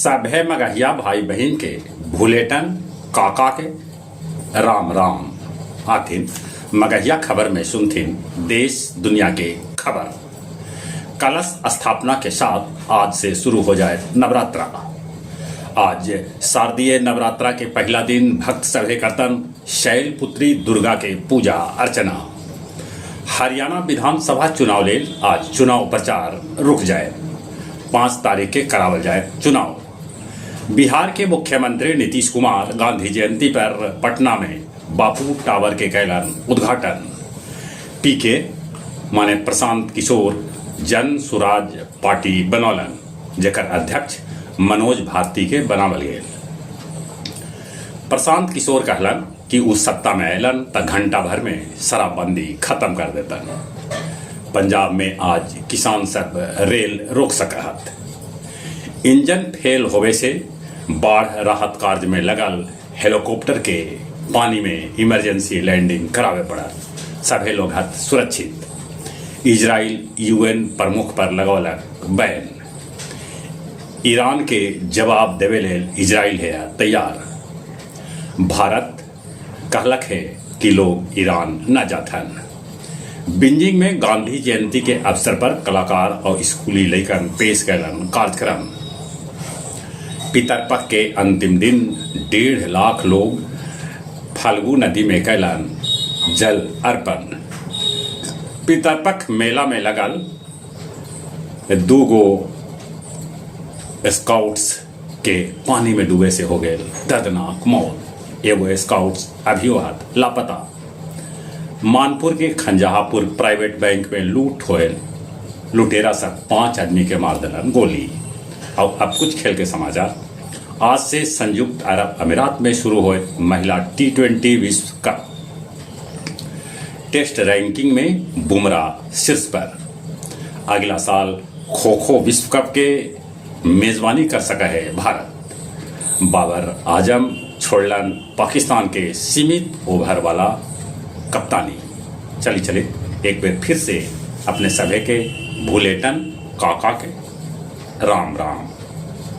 सभे मगहिया भाई बहिन के भुलेटन काका के राम राम। आथिन मगहिया खबर में सुनथिन देश दुनिया के खबर। कलश स्थापना के साथ आज से शुरू हो जाए नवरात्रा। आज शारदीय नवरात्रा के पहला दिन भक्त सभे करतन शैलपुत्री दुर्गा के पूजा अर्चना। हरियाणा विधानसभा चुनाव लेल आज चुनाव प्रचार रुक जाए। 5 तारीख के करावल जाए चुनाव। बिहार के मुख्यमंत्री नीतीश कुमार गांधी जयंती पर पटना में बापू टावर के कैलन उद्घाटन। पीके माने प्रशांत किशोर जन सुराज पार्टी बनौलन, जेकर अध्यक्ष मनोज भारती के बनावल गेल। प्रशांत किशोर कहलन कि उ सत्ता में अयलन त घंटा भर में शराबबंदी खत्म कर देतन। पंजाब में आज किसान सब रेल रोक सकहत। इंजन फेल होवे से बाढ़ राहत कार्य में लगल हेलीकॉप्टर के पानी में इमरजेंसी लैंडिंग करावे पड़ल। सभे लोग हत सुरक्षित। इजराइल यूएन प्रमुख पर लगौलक बैन। ईरान के जवाब देवे लेल इजराइल है तैयार। भारत कहलक है कि लोग ईरान न जाथन। बीजिंग में गांधी जयंती के अवसर पर कलाकार और स्कूली लइकन पेश कैलन कार्यक्रम। पितरपक्ष के अंतिम दिन 1.5 लाख लोग फल्गु नदी में कैलन जल अर्पण। पितरपक्ष मेला में लगल 2 स्काउट्स के पानी में डूबे से हो गए दर्दनाक मौत। एगो स्काउट्स अभियो हत लापता। मानपुर के खंजाहापुर प्राइवेट बैंक में लूट होयल, लुटेरा सब 5 आदमी के मार दिलन गोली। और अब कुछ खेल के समाचार। आज से संयुक्त अरब अमीरात में शुरू हुए महिला T20 विश्व कप। टेस्ट रैंकिंग में बुमराह शीर्ष पर। अगला साल खो खो विश्व कप के मेजबानी कर सका है भारत। बाबर आजम छोड़लन पाकिस्तान के सीमित ओवर वाला कप्तानी। चली चली एक बार फिर से अपने सभे के भूलेटन काका के राम राम।